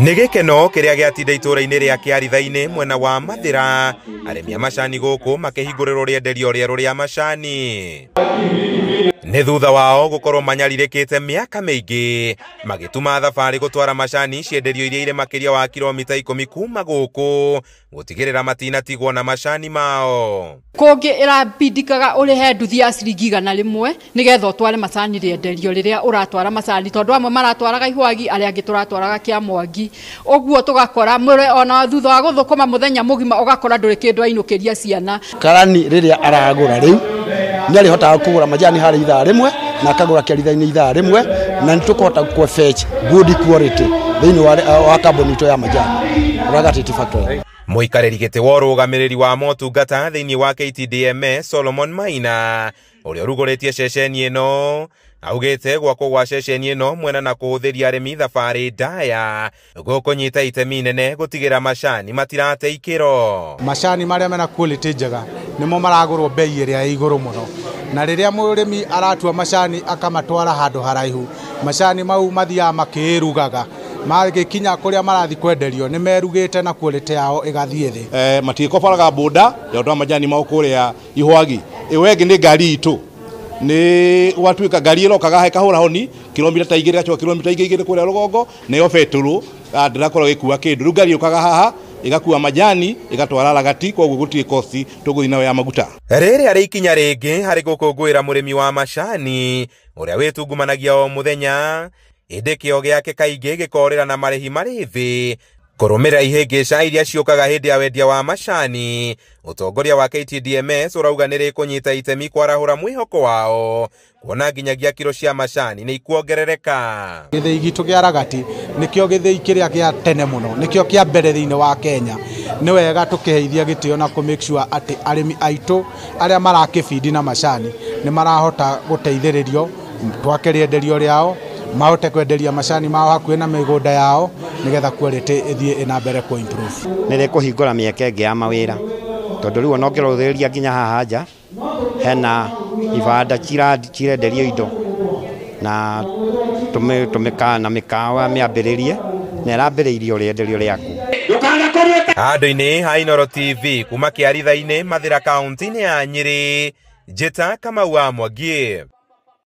Nĩ gĩkeno kĩrĩa gĩatinda itũũra-inĩ rĩa Kĩaritha-inĩ mwena wa Mathĩra, arĩmi a macani gũkũ makĩhingũrĩrwo rĩenderio rĩerũ rĩa macani. Nĩ thutha wao gũkorwo manyarirĩkĩte mĩaka mĩingĩ magĩtuma thabarĩ gũtwara macani cienderio iria irĩ makĩria wa kilomita 10 kuma gũkũ gũtigĩrĩra matinatigwo na macani mao. Kũngĩ ĩrabindikaga ũrĩhe nduthi ya ciringi 100 nĩgetha ũtware macani rĩenderio rĩrĩa ũratwara macani, tondũ amwe maratwaraga Ihwagi, arĩa angĩ tũratwaraga Kĩamwangi. Ũguo tũgakora mũre ona thutha wa gũthũkũma mũthenya mũgima ũgakora ndũrĩ kĩndũ ainũkĩria ciana. Karani rĩrĩa aragũra rĩu nĩ arĩhotaga kũgũra majani harĩ ithaa rĩmwe na akagũra Kĩaritha-inĩ ithaa rĩmwe, na nĩ tũkũhota kũ fetch good quality thĩinĩ wa kambuni itũ ya majani Ragati Tea Factory. Mũikarĩri gĩtĩ wa ũrũgamĩrĩri wa motungata thĩinĩ wa KTDMA Solomon Maina ũrĩa ũrugũrĩtie ceceni ĩno augĩte gwakwo gwa ceceni ĩno mwena na kũhũthĩria arĩmi thabarĩ ndaya gũkũnyita itemi inene gũtigĩra macani matirate ikĩro. Macani marĩa mena quality njega nĩmo maragũrwo bei ĩrĩa ĩ igũrũ mũno, na rĩrĩa mũrĩmi aratua macani akamatwara handũ haraihu, macani mau mathiaga makĩĩrugaga, magĩkinya kũrĩa marathiĩ kwenderio nĩ merugĩte na quality yao ĩgathiĩ thĩ. Matigĩkobaraga boda ya gũtwara majani mao kũrĩa Ihwagi. Ĩyo ĩngĩ nĩ ngari itũ, nĩ gwatuĩka ngari ĩrokaga haha ĩkahũra honi kilomita ta 2 ĩgacoka kilomita 2 kũrĩa rũgongo, nayo betũrũ ndĩrakorwo ĩgĩkua kĩndũ. Rĩu ngari yũkaga haha ĩgakua majani ĩgatwara Ragati, koguo gũtirĩ kosti tũgũthiĩ nayo ya maguta. Rĩrĩ arĩ ikinya rĩngĩ harĩ gũkũngũĩra mũrĩmi wa macani ũrĩa wĩtungumanagia o mũthenya, ĩndĩ kĩo gĩake kaingĩ gĩkorĩra na marĩhi marĩ thĩ kũrũmĩrĩra ihĩngĩca iria ciũkaga hĩndĩ ya wendia wa macani. Ũtongoria wa KTDMS ũrauga nĩ rĩkũnyita itemi kwarahũra mwĩhoko wao kuona nginyagia kiro cia macani nĩ ikuongerereka. Gĩthĩi gitũ kĩa Ragati nĩkĩo gĩthĩi kĩrĩa kĩa tene mũno, nĩkĩo kĩa mbere thĩinĩ wa Kenya. Nĩ wega tũkĩheithia gĩtĩo na kũ make sure atĩ arĩmi aitũ arĩa marakĩbindi na macani nĩ marahota gũteithĩrĩrio twake rĩenderio rĩao, mahote kwenderia macani mao hakuhĩ na mĩgũnda yao nĩgetha quality ĩthiĩ ĩna mbere kũ improve. Nĩ rĩkũhingũra mĩeke ĩngĩ ya mawĩra, tondũ rĩu ona ũngĩrũthĩrĩria nginya haha nja hena ibanda cirenderio indo na tũmĩka na mĩkawa mĩambĩrĩrie na ĩrambĩrĩirio rĩenderio rĩaku. Handũ-inĩ ha Inooro TV kuma Kĩaritha-inĩ Mathĩra kaunti-inĩ ya Nyĩrĩ, Njĩta Kamau wa Mwangi.